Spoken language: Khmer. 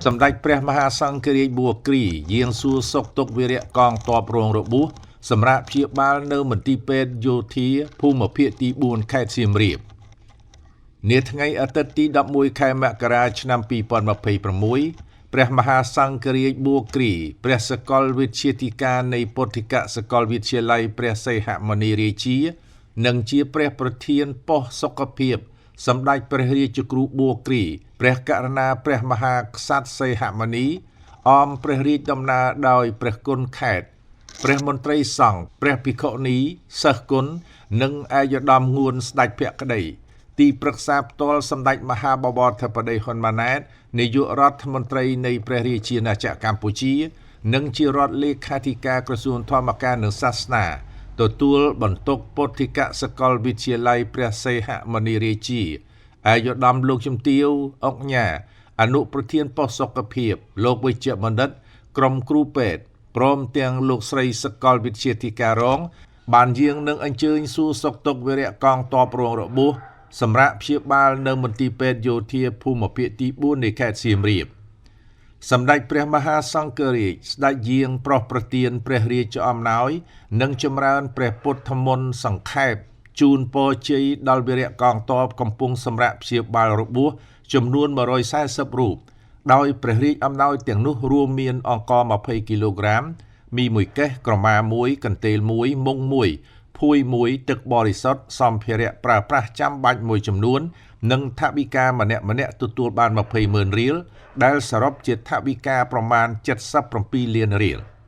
សម្ដេចព្រះមហាសង្ឃរាជបួគ្រីយាងសួរសុខទុក្ខវីរៈកងទ័ពរងរបួសសម្រាប់ព្យាបាលនៅមន្ទីរពេទ្យយោធាភូមិភាគទី4ខេត្តសៀមរាបនាថ្ងៃអាទិត្យទី11ខែមករាឆ្នាំ2026ព្រះមហាសង្ឃរាជបួគ្រីព្រះសកលវិទ្យាធិការនៃពុទ្ធិកសកលវិទ្យាល័យព្រះសីហមុនីរាជា និងជាព្រះប្រធានប៉ុស្តិ៍សុខភាពសម្ដេចព្រះរាជគ្រូបួគ្រីព្រះករុណាព្រះមហាក្សត្រសីហមុនីអមព្រះរាជដំណើរដោយព្រះគុណខេត្តព្រះមន្ត្រីសង្ឃព្រះភិក្ខុនីសិស្សគុណនិងឯកឧត្តមងួនស្ដេចភក្តីទីប្រឹក្សាផ្ទាល់សម្ដេចមហាបវរធិបតីហ៊ុនម៉ាណែតនាយករដ្ឋមន្ត្រីនៃព្រះរាជាណាចក្រកម្ពុជា និងជារដ្ឋលេខាធិការក្រសួងធម្មការនិងសាសនាទទួលបន្ទុកពុទ្ធិកសកលវិទ្យាល័យព្រះសីហមុនីរាជាឯកឧត្តមលោកជំទាវអុកញ៉ាអនុប្រធានប៉ុស្តិ៍សុខភាពលោកវិជ្ជបណ្ឌិតក្រុមគ្រូពេទ្យព្រមទាំងលោកស្រីសកលវិទ្យាធិការរង បានយាងនឹងអញ្ជើញសួរសុខទុក្ខវីរៈកងទ័ពរងរបួសសម្រាប់ព្យាបាលនៅមន្ទីរពេទ្យយោធាភូមិភាគទី4នៃខេត្តសៀមរាបសម្ដេចព្រះមហាសង្ឃរាជស្ដេចយាងប្រោះប្រទានព្រះរាជអំណោយនិងចម្រើនព្រះពុទ្ធមន្តសង្ខេបជូនពរជ័យដល់វីរៈកងទ័ពកំពុងសម្រាកព្យាបាលរបួសចំនួន140រូបដោយព្រះរាជអំណោយទាំងនោះរួមមានអង្ករ20គីឡូក្រាមមីមួយកេះក្រមាមួយកន្ទេលមួយមុងមួយភួយមួយទឹកបរិសុទ្ធសម្ភារៈប្រើប្រាស់ចាំបាច់មួយចំនួននិងថវិកាម្នាក់ម្នាក់ទទួលបាន20ម៉ឺនរៀលដែលសរុបជាថវិកាប្រមាណ77លានរៀល។